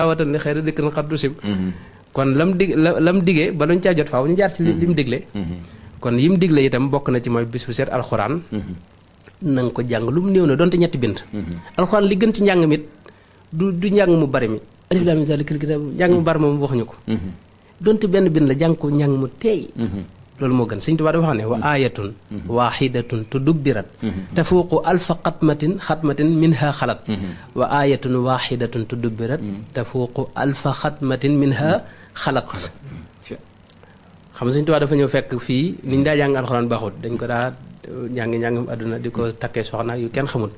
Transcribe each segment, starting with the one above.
awatan li xëy na dikk na xaddu sib kon lam digee ba luñ caa jot faaw ñu jaar ci lim digle kon yim digle itam bokk na ci mooy bis bu set alxuraan na nga ko jàng lu mu néew na donte ñetti bind alxuraan li gën ci njàng mit du njàng mu bari mi alif laam miim zaalikal kitaab njàng mu bari moom waxuñu ko donte benn bind la jàng ko njàng mu teey loolu moo gën Sëñ Tuubaa dafa wax ne wa aayatun waaxidatun tudubbirat tafuuqu alfa xatmatin minha xalat wa aayatun waaxidatun tudubbirat tafuuqu alfa xatmatin minha xalat xam nga Sëñ Tuubaa dafa ñëw fekk fii ni ñu daa jàng alxuraan baaxut dañ ko daa njàngam àdduna di ko takkee soxna yu kenn xamul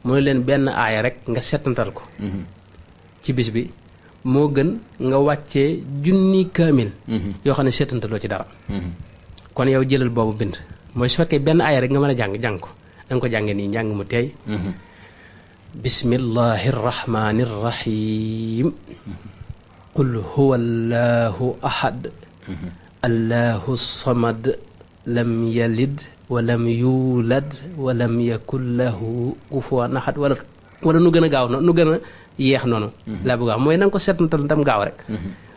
mu ne leen benn aaya rek nga settantal ko ci bis bi moo gën nga wàccee junni kaamil yoo xam ne settantaloo ci dara kon yow jëlal boobu bind mooy su fekkee benn aaya rek nga mën a jàng ko da nga ko jàngee nii njàng mu teey bismillahi rrahmani rrahim qul huwa allahu ahad allahu samad lam yalid walam yuulad walam yakun lahu kufuwan ahad wala nu gën a gaaw noonu nu gën a yeex noonu laa bëgg a wax mooy na nga ko seetantal tam gaaw rek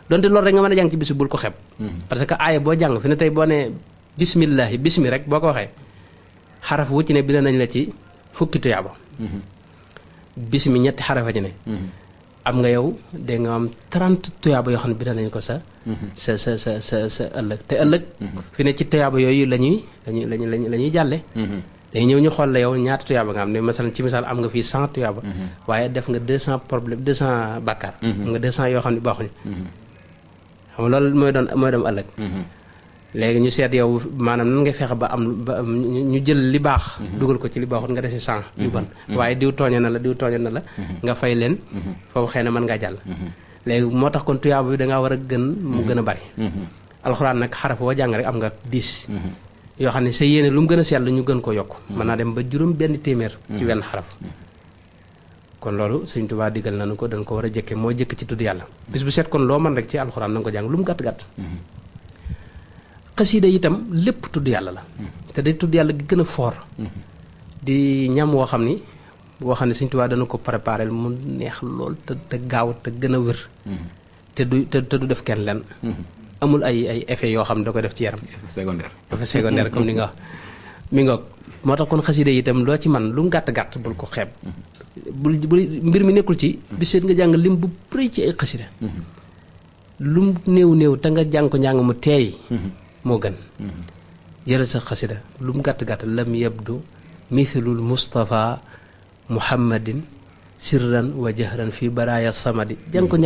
donte loolu rek nga mën a jàng ci bis bul ko xeeb parce que aaya boo jàng fi ne tey boo ne bismillahi bismi rek boo ko waxee xaraf wu ci ne bind nañ la ci fukki tuyaaba bismi ñetti xarafa ci ne am nga yow dégg nga am 30 tuyaaba yoo xam ne bind nañ ko sa ëllëg te ëllëg fi ne ci tuyaaba yooyu la ñuy jàlle dañuy ñëw ñu xool la yow ñaata tuyaaba nga am ne masalan ci misaal am nga fii 100 tuyaaba waaye def nga 200 problème 200 bàkkaar am nga 200 yoo xam ne baaxuñu xam nga loolu mooy doon ëllëg léegi ñu seet yow maanaam nan nga fexe ba ñu jël li baax dugal ko ci li baaxut nga dese 100 yu bon waaye diw tooñe na la nga fay leen foofu xëy na mën ngaa jàll léegi moo tax kon tuyaaba bi dangaa war a gën mu gën a bari alxuraan nag xaraf woo jàng rek am nga 10 yoo xam ne sa yéene lu mu gën a sell ñu gën ko yokk mën naa dem ba juróom benn téeméer ci wenn xaraf kon loolu Sëñ Tuubaa digal nañu ko dañ ko war a jëkke moo jëkk ci tudd yàlla bis bu set kon loo mën rek ci alxuraan na nga ko jàng lu mu gàtt-gàtt xasiida itam lépp tudd yàlla la te day tudd yàlla gi gën a foor di ñam woo xam ne Sëñ Tuubaa dana ko préparé mu neex lool te gaaw te gën a wér te du def kenn lenn amul ay effet yoo xam ne da ko def ci yaram effet secondaire comme ni nga wax mi ngoog moo tax kon xasiida itam loo ci man lu mu gàtt-gàtt bul ko xeeb bul mbir mi nekkul ci bi seet nga jàng lim bu bëri ci ay xasiida lu mu néew te nga jàng ko njàng mu teey moo gën jëlal sa xasida lu mu gàtt-gàtt lam yabdu mithlul Mustafa Muhammadin sirran wa jahran fi baraaya samadi jàng ko